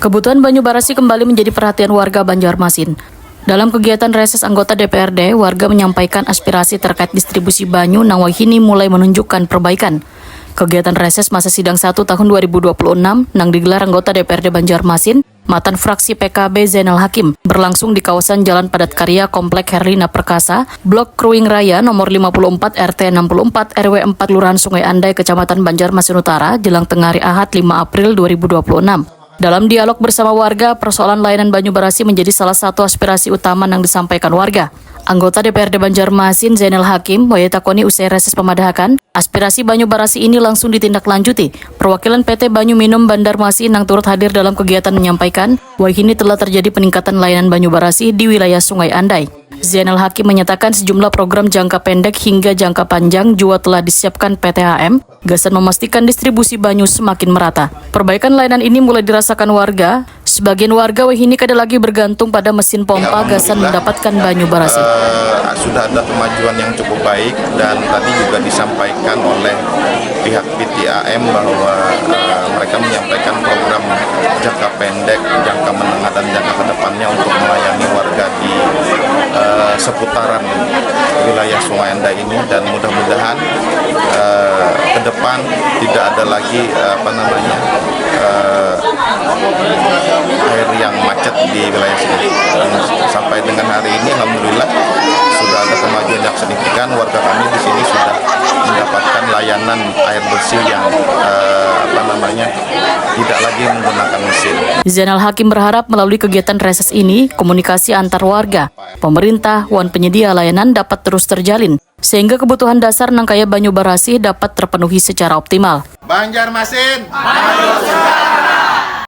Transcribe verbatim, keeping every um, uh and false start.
Kebutuhan banyu barasih kembali menjadi perhatian warga Banjarmasin. Dalam kegiatan reses anggota D P R D, warga menyampaikan aspirasi terkait distribusi banyu nang wahini mulai menunjukkan perbaikan. Kegiatan reses masa sidang satu tahun dua ribu dua puluh enam nang digelar anggota D P R D Banjarmasin, matan fraksi P K B Zainal Hakim, berlangsung di kawasan Jalan Padat Karya, Komplek Herlina Perkasa, Blok Kruing Raya, nomor lima puluh empat, R T enam puluh empat, R W empat, Kelurahan Sungai Andai, Kecamatan Banjarmasin Utara, jelang tengah hari Ahad, lima April dua ribu dua puluh enam. Dalam dialog bersama warga, persoalan layanan banyu barasih menjadi salah satu aspirasi utama yang disampaikan warga. Anggota D P R D Banjarmasin, Zainal Hakim, wayah takoni usai reses pemadahakan, aspirasi banyu barasih ini langsung ditindaklanjuti. Perwakilan P T Banyu Minum Banjarmasin nang turut hadir dalam kegiatan menyampaikan, wayah ini telah terjadi peningkatan layanan banyu barasih di wilayah Sungai Andai. Zainal Hakim menyatakan sejumlah program jangka pendek hingga jangka panjang juga telah disiapkan P T H M, gasan memastikan distribusi banyu semakin merata. Perbaikan layanan ini mulai dirasakan warga. Sebagian warga wahini kada lagi bergantung pada mesin pompa gasan mendapatkan banyu barasih. Eh, sudah ada kemajuan yang cukup baik dan tadi juga disampaikan oleh pihak P T A M bahwa eh, mereka menyampaikan program jangka pendek, jangka menengah, dan jangka kedepannya untuk melayani warga di eh, seputaran wilayah Sungai Andai ini, dan mudah-mudahan eh, ke depan tidak ada lagi eh, apa namanya eh, air yang macet di wilayah sini. Dan sampai dengan hari ini, alhamdulillah, sudah ada kemajuan yang signifikan. Warga kami di sini sudah mendapatkan layanan air bersih yang eh, apa namanya tidak lagi menggunakan mesin. Zainal Hakim berharap melalui kegiatan reses ini, komunikasi antar warga, pemerintah, wan penyedia layanan dapat terus terjalin, sehingga kebutuhan dasar nang kaya banyu barasih dapat terpenuhi secara optimal. Banjarmasin,